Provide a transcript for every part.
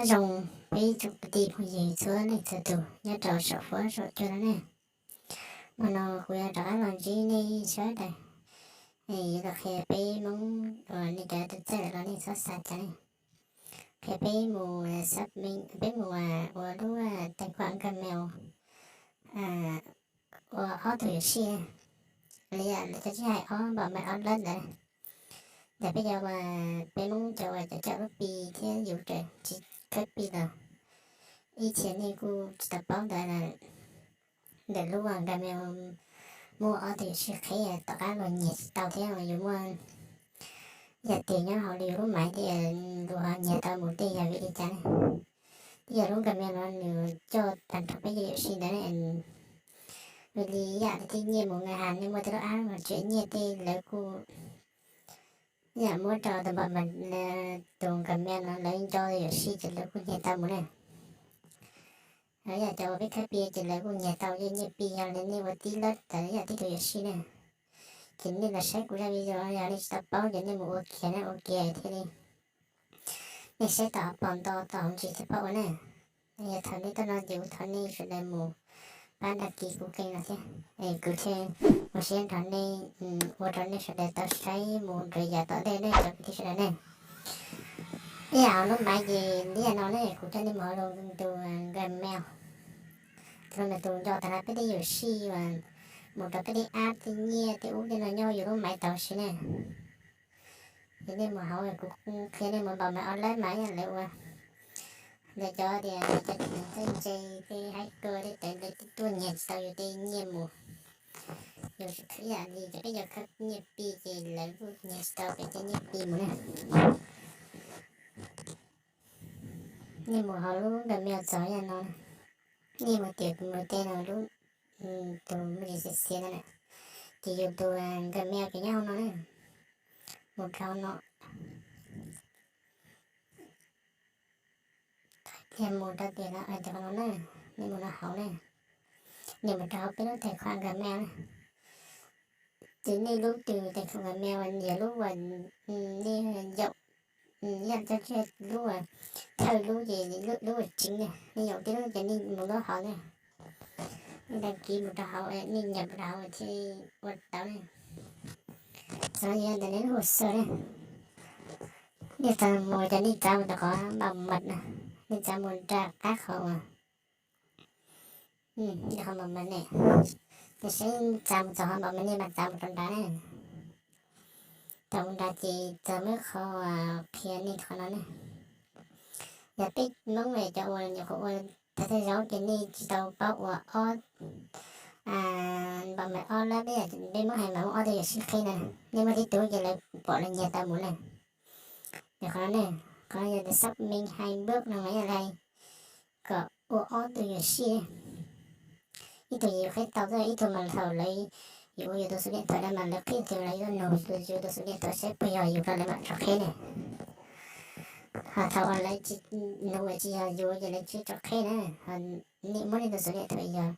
Zoo peb tsoom kwv tij phooj ywg txhua leej txhua tus nyob rau saum huab saum cua no ne. Hmo no kuv yuav rov qab los ntsib nej sawv daws, yuav los qhia peb Hmoob uas nej cov tus txawj lawm los nej txhob xav cas ne. Qhia peb mus, peb mus ua lub tài khoản Gmail ua ob tug yuam sij, li yam lawv cov tsis hais ob npam mais ob lab ntawd. Ntawm peb cov uas peb Hmoob cov uas cov cawm lub Pi thiab yus tseem tsis khawb Pi los ib txhia nej kuj tsis tau paub ntawd. Ntawm lub Gmail muaj ob tug yuam sij qheb tom qab los nyiag tsis tau thiab yus muaj yam twg nyob hauv li yus lub maiv thiab lus ho nyiag tau mus tej yog vim li cas ne. Twb yog lub Gmail no nws coj tag nrho peb cov yuam sij ntawd ne. Vim li yam li tej nyiaj mus ngân hàng nej muaj tej lub app mas tseem nyiaj tej lawv kuj yam muab rau tus npam, tus Gmail no lawv nco yuam sij ces lawv kuj nyiag tau mus ne. Yam cov uas peb khawb Pi ces lawv kuj nyiag tau nyiaj Pi yog li nej ua tib lab tas yam tib tug yuam sij ne. Ces nej los saib kuv zaj video yog nej tsis tau paub ces nej mus ua kiag ne, ua kiag thiaj li nej saib tau hauv paus ntau tau hauv ntsis thiaj paub ua ne. Yog thaum nej tuaj no ces kuv thov nej sawv daws mus pab đăng ký kuv kênh no thiab, es kuv thiaj mus siab nrog nej ua rau nej sawv daws tau saib mus rau yav tom ntej ne cov kwv tij sawv daws ne. Ib yam hauv lub maiv ces ib yam no ne, kuv coj nej mus hauv tus Gmail, tus no nws tus nco tag nrho peb tej yuam sij uas mus rau peb tej app tej nyiaj tej ub tej no nyob yus lub maiv tau siv ne. Ces nej mus hauv kuv qhia nej mus npam mais ob lab mas ib yam lawv ua lawv cov tias lawv cov tib neeg txawj ntse tej hacker tej tawv lawv tuaj nyiag tsis tau yus tej nyiaj mus. Yus ib yam li cov peb cov khawb nyiaj Pi ces lawv kuj nyiag tsis tau peb tej nyiaj Pi mus ne. Nej mus hauv lub Gmail txog yam no, nej mus tias mus tej no lub tus me xiav xiav no na, ces yus tus Gmail ces nyob hauv no na, mus rau hauv no. Thiaj mus rau tias no, cov no na, nej mus rau hauv na, nej mus rau hauv peb lub tài khoản Gmail na. Ces nej lub tus tài khoản Gmail yog lub uas nej yaum, yam cov lub uas thawj lub ces lub uas chính ne, nej yaum tib lub ces nej mus lub hauv na. Nej đăng ký mus rau hauv, nej nhập mus rau hauv thiaj ua tau ne. Txog no yog ntawm nej lub hồ sơ ne, nej txav mus ces nej txav mus rau qhov bảo mật na, nej txav mus rau qab qhov uas qhov bảo mật ne, nej saib txav mus txog qhov bảo mật nej mam txav mus rau nrad ne. Txav mus nrad ces txog muaj qhov qhia nej qhov no ne. Yog peb Hmoob cov uas nyuam qhuav ua thawj thawj zaug ces nej tsis tau paub ua ob bảo mật ob lab, peb Hmoob hais mas muaj ob tug yuam sij qheb na, nej muaj tib tug ces lawv pom lawv nyiag tau mus na. Yog qhov no ne, qhov no yog tias xác minh hai bước no mas yog li kom ua ob tug yuam sij. Ib tug yus qheb tau xwb, ib tug mas thaum lawv yuav ua yus tus số điện thoại no mas lawv qhib tus lawv yuav nug yus tus số điện thoại saib puas yog yus no lawv mam rov qheb ne. Ho thaum uas lawv tsis nug tsis yog yus ces lawv tsis rov qheb na. Nej muab nej tus số điện thoại, yog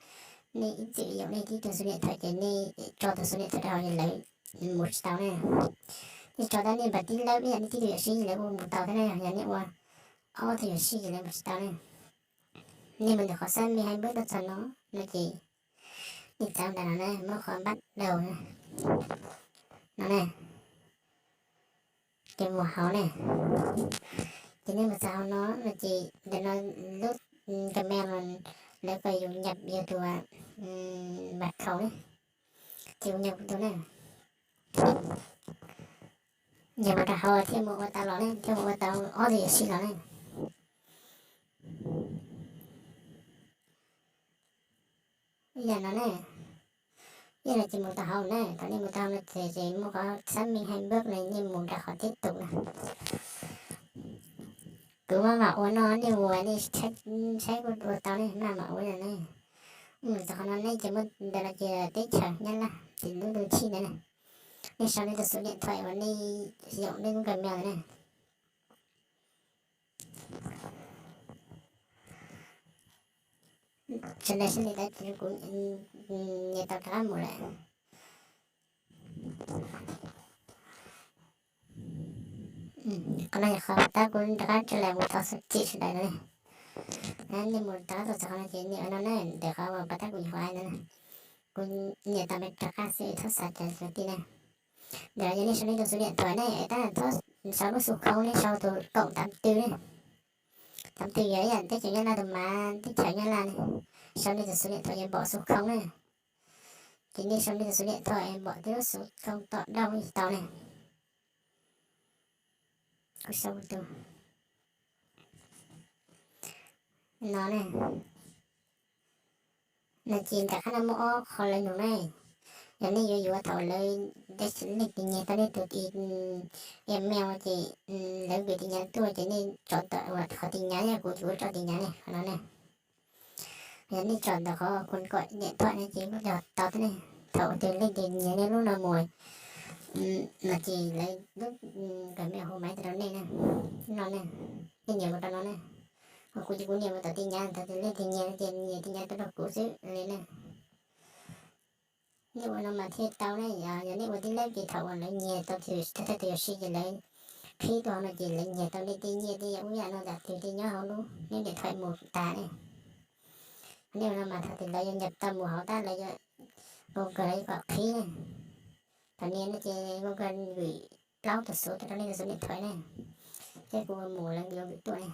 nej ib txwm yaum nej tib tug số điện thoại ces nej tso tus số điện thoại rau hauv ces lawv mus tsis tau ne. Nej tso tab nej npam tib lab ib yam nej tib tug yuam sij lawv ua mus tau thiab na, yog nej ua ob tug yuam sij ces lawv mus tsis tau ne. Nej mus ntawm qhov xác minh hai bước tuaj txog no, no ces nej txav ntawm no na, muaj qhov bắt đầu no na, ces mus hauv ne. Ces nej mus txog hauv no no ces ntawm no lub Gmail no lawv kom yus nhập yus tus mật khẩu ne, ces kuv nhập kuv tus na. Nyuam qhuav rau hauv thiaj mus ua tau los ne, thiaj mus ua tau ob tug yuam sij los ne. Ib yam no ne, ib yam no ces mus tau hauv ne, thaum nej mus tau hauv no ces, ces muaj qhov xác minh hai bước no nej mus rau qhov tiếp tục na. Kuv maj mam ua no nej ua nej saib kuv ua tau nej maj mam ua no ne. Txog qhov no nej ces muaj ntawm no ces teb chaws Nyab Laj ces lub ntu chij ntawd na. Nej sau nej tus số điện thoại uas nej yaum nej lub Gmail ntawd na. Sawv daws seb li tab sis kuv nyias tau rov qab mus lawm. Qhov no yog qhov tab kuv rov qab tso lawm mus thov txim sawv daws no ne. Nej mus rov qab tuaj txog qhov no ces nej ua no ne, ntawm qhov uas pov thawj kuv nyuam qhuav hais ntawd na, kuv nias tau me rov qab xwb, txhob xav cov kwv tij ne. Ntawm no yog nej sau nej tus xu niam thuam ne, tab txhob sau lub xu khoo, nej sau tus kaum tám tư ne. Tám tư yog ib yam teb chaws Nyab Laj tus mas teb chaws Nyab Laj ne, sau nej tus xu niam thuam yog npaum xu khoo ne. Ces nej sau nej tus xu niam thuam es npaum tib lub xu khoo tom daj tau ne. Kuv sau tus no ne. No ces nram qab no muaj ob qho lawv nug ne. Yog nej yuav yuav thaum lawv, leej twg nyiag tau nej tus email ces lawv vim tin nhắn tuaj ces nej tso ntawm uas qhov tin nhắn, yog kuv ces kuv tso tin nhắn ne, qhov no ne. Yog nej tso ntawm qhov kuv kom niam thuam no ces kuj yog tau thiab ne. Thaum twg leej twg nyiag nej lub no mus no ces lawv lub Gmail hu maiv rau nej ne. No ne, nej nias mus rau no ne. Ho kuv ces kuv nias mus tom tin nhắn, thaum twg leej twg nyiag no ces nias tin nhắn tuaj rau kuv xwb li ne. Nej ua no mas thiaj tau ne, yog nej ua tib leb ces thaum uas lawv nyiag tau thawj thawj tus yuam sij ces lawv qhib tuaj hauv no ces lawv nyiag tau nej tej nyiaj tej yam ub yam no, tam twg tej nyob hauv lub neb niam thuam mus tas ne. Nej ua no mas thaum twg lawv yuav nyam tau mus hauv tab lawv yuav, Google lawv yuav kom qhib ne. Thaum nias no ces Google vwm plaub tus xuv tuaj rau nej tus xuv niam thuam ne, thiab kuv ua mus lawv yuav vwm tuaj ne.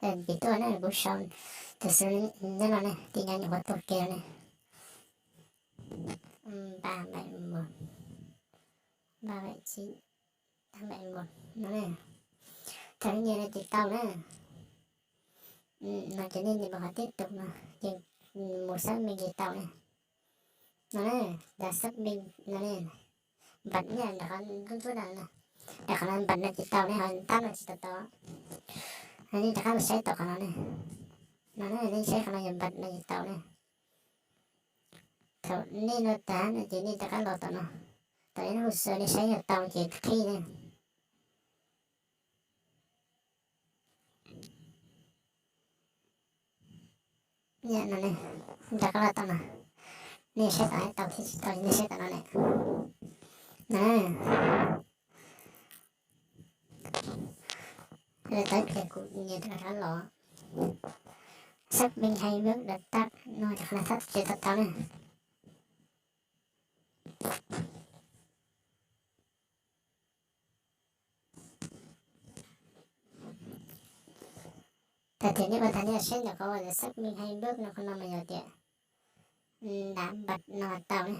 Vwm tuaj ne, kuv sau tus xuv nyob no ne, tin nhắn nyuam qhuav tuaj kiag ne. Ba bảy một, ba bảy chín, ba bảy một no ne. Thaum nej nias no ces tau na. No ces nej nias mus qhov tiếp tục no ces mus xác minh ces tau ne. No ne, đã xác minh no ne. Npam nyob nram qhov ntxub ntxub no, nram qhov no npam no ces tau ne, ho tab no tsis tau tau. Nej rov qab mus saib tom qhov no ne. No ne, nej saib qhov no yog npam no ces tau ne. Thaum nej no tag no ces nej rov qab los tom no, tom nej lub hồ sơ nej saib yog tau ces qhib ne. No ne, rov qab los tom no, nej saib tom no tau thiab tsis tau, nej saib tom no ne. No, tau ib pliag kuv nias rov qab los. Xác minh hai bước đã tắt no, qhov no tsis tau tau ne. Thaum twg nej ua tag nej saib ntawm qhov uas xác minh hai bước no, qhov no mas yog tias đã bật no tau ne.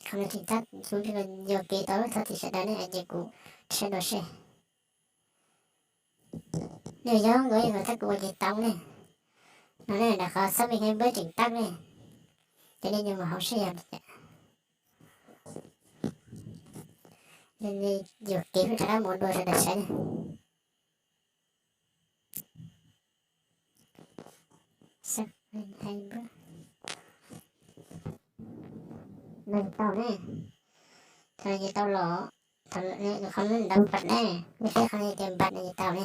Qhov no tsis tau, kuv yuam kev tau, thov txim sawv daws ne, ces kuv saib dua seb. Nej yog nkaus ib qhov tab kuv ua ces tau ne. No ne, nram qhov xác minh hai bước tseem tab ne, ces nej yuav mus hauv seb yog li cas. Nej yuam kev rov qab mus ua dua sawv daws saib ne. Xác minh hai bước. No ces tau ne. Thaum no ces tau los, qhov no đã bật ne, nej saib qhov no tias bật no ces tau ne.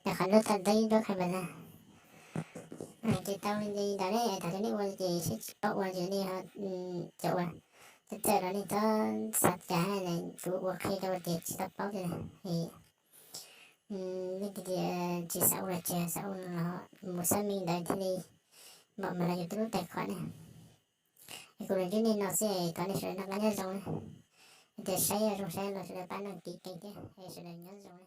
Nram qhov lub ta deb dub khai bật na. Ces tau li ntawd ne, thaum twg nej ua ces seb tsis paub ua ces nej ho, cov ua, txawm txawm los nej txhob xav cas, kuv ua qhia rau tias tsis tau paub tiag. Nej tias tsis xav ua los tsis xav ua los mus xác minh ntawd thiaj li npam mas los yus twb lub tài khoản ne. Es kuv los ntsib nej no xwb, thov nej sawv daws noj qab nyob zoo na. Yog tias saib zoo saib los sawv daws pab đăng ký kênh thiab, es sawv daws nyob zoo na.